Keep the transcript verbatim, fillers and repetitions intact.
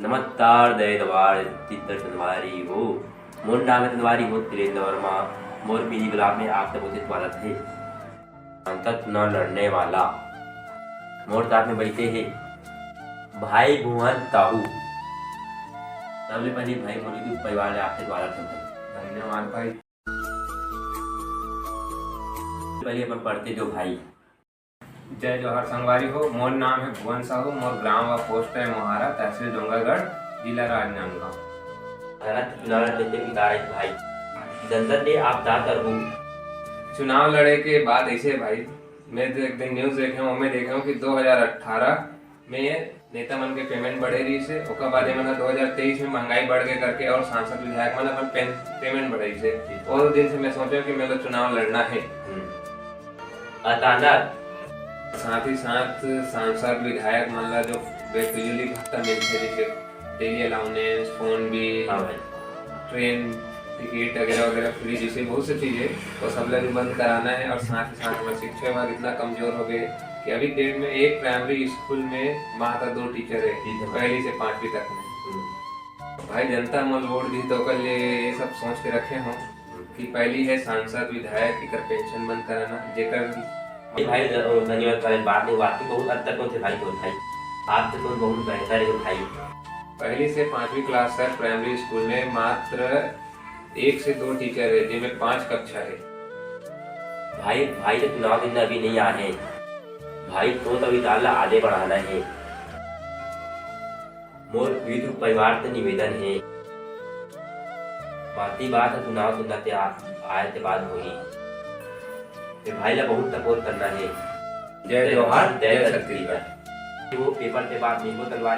नमस्कार, दया दवार चित्तर संगवारी हो। मोर नाम हे संगवारी हो तिलेंद्र वर्मा। मोर mini vlog में आप सबो के स्वागत हे। सांसद चुनाव लड़ने वाला मोर साथ में बैठे हे भाई भुवन साहू। सबले पहले भाई मोर YouTube परिवार में आपके स्वागत हे भाई। धन्यवाद भाई। पहले अपन परिचय दो भाई। जय जोहार संगवारी हो, मोर नाम हे भुवन साहू, मोर ग्राम व पोस्ट हे मोहारा, तहसील डोंगरगढ़, जिला राजनांदगांव। भारत चुनाव लड़ते के कारण भाई, संसद में आप का करहू? चुनाव लड़े के बात ऐसे हे भाई, मैं तो एक दिन news देखे हूँ, मैं देखे हूँ कि दो हज़ार अठारह में नेता मन के payment बढ़े रहिस हे, ओकर बाद एमन ह दो हज़ार तेईस में महंगाई बढ़ गे करके और सांसद विधायक मन अपन पेन-, payment बढ़ाइस हे। ठीक। और दिन से मैं सोचा कि मैं तो चुनाव लड़ना हे। हम्म। अचानक साथ ही साथ सांसद विधायक मन ला जो बेफिजूली भत्ता मिलथे, जैसे daily allowance, phone bill, हाँ भाई। Train ticket वगैरह वगैरह free, जैसे बहुत सी चीजें, वो सब ला भी बंद कराना हे। और साथ ही साथ हमारा शिक्षा विभाग इतना कमजोर हो गए कि अभी date में एक primary school में मात्र दो teacher हे, ठीक है। पहली से पांचवी तक में। हम्म। भाई, जनता मोला वोट दी तो ओकर लिए ये सब सोच के रखे हों कि पहली हे सांसद विधायक एकर pension बंद कराना, जेकर ए भाई, ध-, धन्यवाद भाई, बात नहीं, वाकई बहुत हद तक होथे भाई, तो भाई, आप तो कोई बहुत बेहतर हे भाई। पहली से पांचवी class तक primary school में मात्र एक से दो teacher हे, जेमे पांच कक्षा हे। भाई, भाई तो चुनाव दिन अभी नहीं आ हे। भाई, तो तभी दाल ला आगे बढ़ाना हे। मोर YouTube परिवार से निवेदन हे, बाती बात ह चुनाव चिन्ह के आ-, आए के बाद होही। ए भाई ला बहुत support करना हे। जय जोहार, जय जय छत्तीसगढ़। छत्तीसगढ़। वो paper के बाद नींबू तलवार